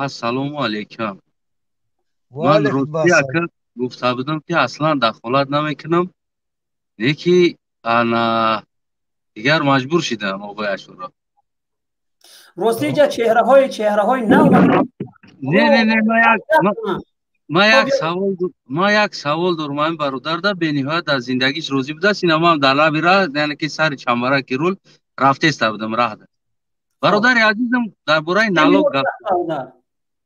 Ассалому алайкум. Ман рости ака гуфта будам, ки аслан дахолат намекунам, леки ана дигар маҷбур шидам, оғои Ашуров. Рости, иҷа чеҳраҳои нав. Не, не, не, ма як савол дорам. Ҳамин бародарда бениҳоят аз зиндагиш розӣ будааст. Ина ман дар лаби раҳ, яъне ки сари чамбараки рул рафтеста будам раҳда. Бародари азизам, дар бораи налог гап.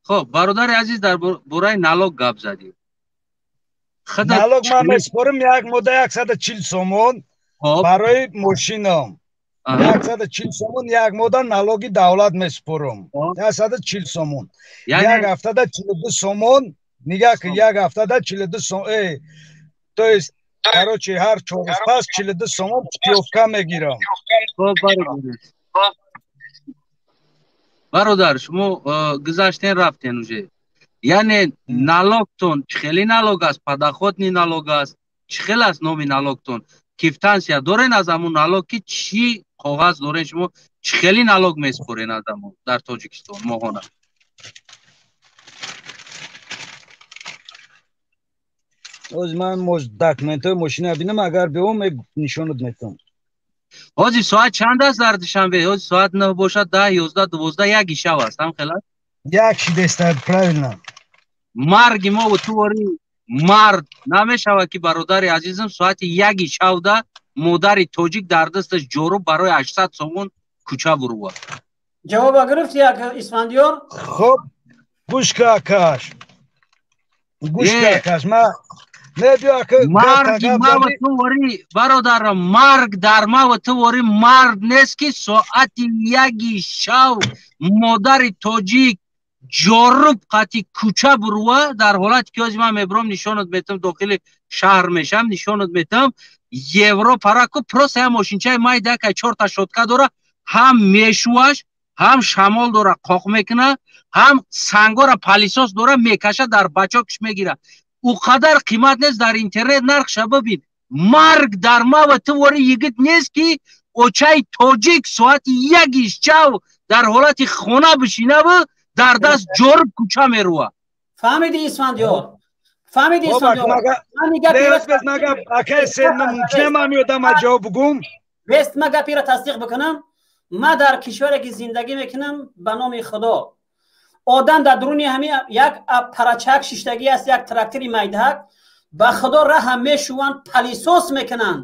Хоб, бародари азиз, дар бораи налог гап задӣ. Налог ман меспорам як мода 140 сомон барои мошинам. 140 сомон як мода налоги давлат меспорам, 140 сомон. Як ҳафтада 42 сомон. Нигаҳ ки, як ҳафтада 42 сом, то есть, короче, ҳар 4 рӯз пас 42 сомон путёвка мегирам. Бародар, шумо гузаштен, рафтен уже. Яъне налогтон чӣ хели налог аст? Подоходный налог аст, чӣ хел аст номи налогтон? Квитансия дорен аз ҳамун налог, ки чӣ коғаз дорен шумо? Чӣ хели налог меспорен аз ҳамун дар Тоҷикистон моҳона? Оз ман документҳои мошина бинам, агар биём, нишонат метавам. Ҳозир соат чанд аст дар Душанбе? Ҳозир соат 9 бошад, 10, 11, 12, яки шав аст, ҳам хела? Як шидеста, правильно. Марги мову ту вори мард намешавад, ки, бародари азизам, соати яги шавда модари тоҷик дар дасташ ҷоруб барои 800 сомон кӯча бурувад. Ҷавоба гирифти, як Исфандиёр? Хоб, гӯш ка, акаш, гӯш ка, акаш, ма Марги мава ту вори, бародарам, марг дар мава ту вори мард нест, ки соати яги шав модари тоҷик ҷоруб қати кӯча бурува, дар ҳолате ки ҳозир ман мебурам, нишонат метам, дохили шаҳр мешам, нишонат метам. Европараку просто як мошинчаи майда, ка чорта щётка дора, ҳам мешуваш, ҳам шамол дора, қоқ мекуна, ҳам сангора пылесос дора, мекаша, дар бачокш мегира. Ӯ қадар қимат нест, дар интернет нархша бибин. Марг дар мава ту вори йигит нест, ки очаи тоҷик соати яги шав дар ҳолати хона бишинаву дар даст ҷоруб кӯча мерува. Фаҳмиди, Исфандиёр, фаҳмиди, Исфандиёр? Мумкина ман меодам, ҷавоб бугум? Бест, ма гапиро тасдиқ бикунам. Ма дар кишваре ки зиндагӣ мекунам, ба номи Худо, одам дар дуруни ҳами як парачак шиштагӣ аст, як трактори майдаҳак. Ба Худо, раҳа мешуванд, пылесос мекунанд.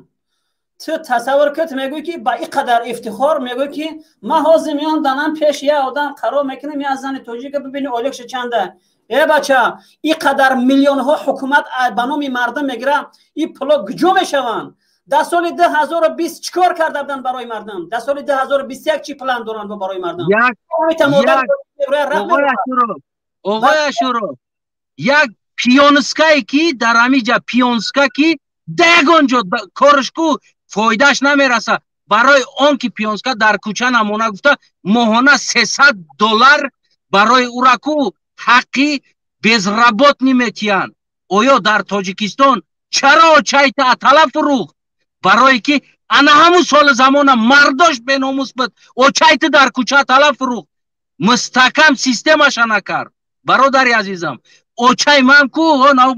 Ту тасаввур кун, мегӯй ки ба ин қадар ифтихор мегӯй, ки ман ҳозир меём, данам пеш як одам қарор мекунам, як зани тоҷика бибини, ойликша чанда. Э, бача, ин қадар миллионҳо ҳукумат ба номи мардум мегира, ин пуло куҷо мешаванд? Дар соли 2020 чӣ кор карда буданд барои мардум? Дар соли 2021 чӣ план доранд барои мардум? Оғои Ашуров, як пионскае ки дар ҳамиҷа пионска, ки ягон ҷо коршку фоидааш намераса, барои он ки пионска дар кӯча намона гуфта, моҳона 300 доллар барои ураку ҳаққи безработный метиҳанд. Оё дар Тоҷикистон чаро чайта атала фурӯхт? Барое ки ана ҳамун соли замона мардош беномус буд. Очайти дар кӯча атала фурӯхт, мустаҳкам системаша накард. Бародари азизам, очай ман ку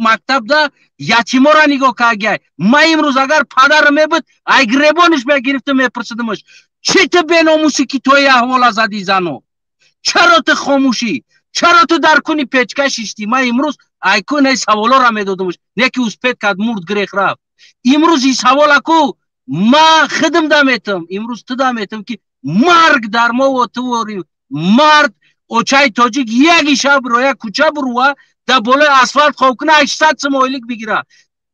мактабда ятимора нигоҳ кардгиай. Ма имрӯз агар падарам мебуд, ай гиребониш мегирифтам, мепурсидимаш: чӣ ту беномусӣ, ки тои аҳвола задӣ зано? Чаро ту хомӯшӣ? Чаро ту дар куни печка шиштӣ? Ма имрӯз айку не саволоро медодумш, не ки успеть кард, мурд, грех рафт. Имрӯз ин савола ку ма хидм даметам, имрӯз ту даметам, ки марг дар мово ту вори мард очаи тоҷик яги шаб роя кӯча бурува, дар болои асфалт хоб куна, 800 сум ойлик бигира,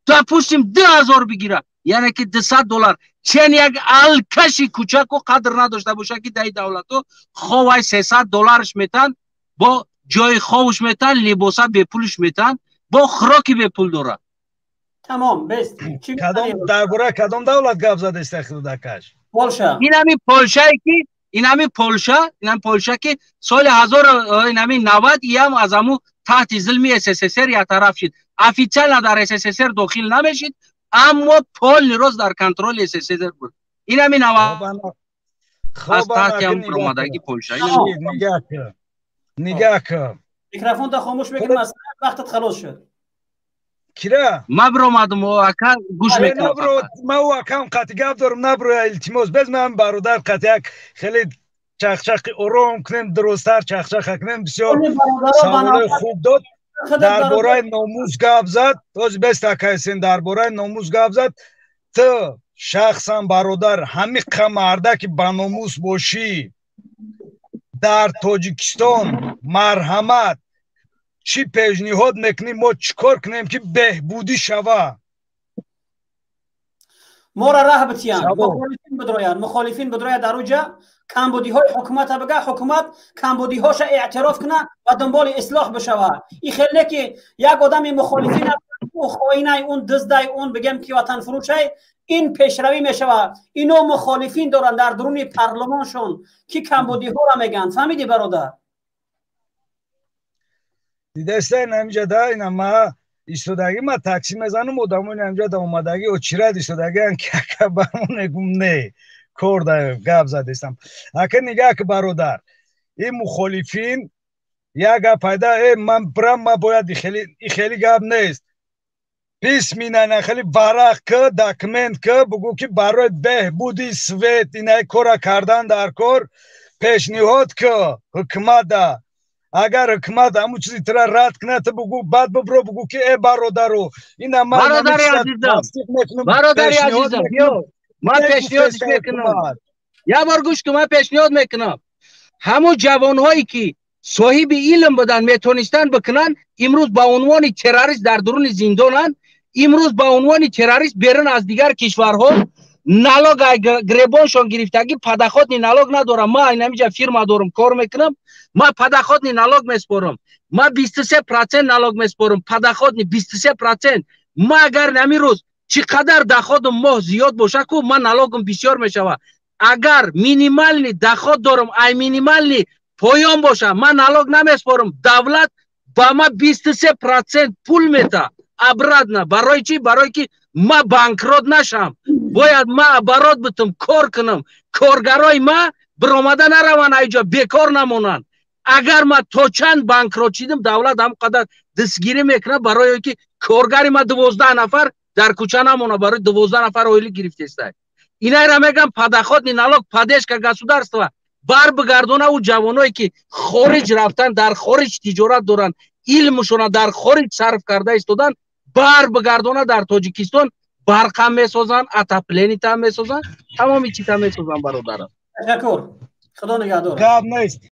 допустим, 2000 бигира, яъне ки 200 доллар. Чен як алкаши кӯчаку қадр надошта боша, ки дар давлато ховай 300 долларш метан, бо ҷои ховш метан, либоса бепулш метан, бо хӯроки бепул дорад. Тамом, бест. Дар бораи кадом давлат гап задаиста, худакаш? Полша. Инами Полшае ки, инами Полша, инами Полша, ки соли ҳазор инами навад иам аз аму таҳти зулми СССР яктараф шид. Официально дар СССР дохил намешид, аммо полный рост дар контроли СССР буд. Инами навад аз таҳти ам омадаги Полша. Нигаҳ кун. Микрофонта хомӯш мекунам, вақтат халос шуд. Кира? Ма биромадум, ака, гӯш мекунам. Ма ӯ акам қати гап дорам, наброя, илтимос. Без ман бародар қати як хеле чахчахи ором кунем, дурусттар чахчаха кунем. Бисёр саволои хуб дод, дар бораи номус гап зад. Този бест акайсен, дар бораи номус гап зад. Ту шахсан, бародар, ҳамиқа марда ки ба номус бошӣ дар Тоҷикистон, марҳамат, чӣ пешниҳод мекунӣ, мо чӣ кор кунем, ки беҳбудӣ шава? Моро раҳ битиянд, мухолифин бидроянд, мухолифин бидрояд, дар уҷа камбудиҳои ҳукумата бига, ҳукумат камбудиҳоша эътироф куна ва дунболи ислоҳ бишава. И хеле ки як одами мухолифин, ӯ хоинай, он диздай, он бигем ки ватанфурӯшай, ин пешравӣ мешава? Ино мухолифин доранд дар дуруни парлумоншон, ки камбудиҳоро мегӯянд. Фаҳмидӣ, бародар? Дидастайн, ҳамиҷа да ина ма истодагӣ, ма такси мезанам, одамони ҳамҷа да омадагӣ, очирад истодагиан, ки ака бармон, мегум, не, кор да гап задестам. Ака, нигаҳ ки, бародар, ин мухолифин як гап пайда, э ман брам, ма бояд хеле гап нест, письменно хеле варақ к документ к бугӯ, ки барои беҳбуди свет инай кора кардан дар кор, пешниҳод к ҳукумата. Агар ҳукумат ҳамун чизи тира рад кунад, ту бугӯ, баъд бибро, бугӯ, ки э бародару, ина ман, бародари азизам, бародари азизам, ман пешниҳодш мекунам. Як бор гӯш кун, ман пешниҳод мекунам: ҳамун ҷавонҳое ки соҳиби илм буданд, метонистанд бикунанд, имрӯз ба унвони террорист дар дуруни зиндонанд. Имрӯз ба унвони террорист берун аз дигар кишварҳо налог гребоншон гирифтагӣ, подоходный налог надорам. Ма инамиҷа фирма дорам, кор мекунам, ма подоходный налог меспорам, ма 23% налог меспорам, подоходный 23%. Ма агар ҳамин рӯз чӣ қадар доходум моҳ зиёд боша ку, ма налогум бисёр мешава. Агар минимальный доход дорам, ай минимальный поён боша, ман налог намеспорам. Давлат ба ма 23% пул мета обратно. Барои чӣ? Барое ки ма банкрот нашам, бояд ма оборот битум, кор кунам, коргарои ма биромада нараванд, айҷо бекор намонанд. Агар ма то чанд банкрот шидам, давлат ҳам қадар дастгирӣ мекунад, барое ки коргари ма 12 нафар дар кӯча намона, барои 12 нафар оилӣ гирифтестай. Инайра мегам подоходный налог, поддержка государства бар бигардона. Ӯ ҷавоное ки хориҷ рафтан, дар хориҷ тиҷорат доранд, илмшона дар хориҷ сарф карда истодан, бар бигардона дар Тоҷикистон, барқам месозанд, отопление там месозанд, тамоми чита месозанд, бародарам. Ташаккур, Худо нигаҳдор. Гап нест.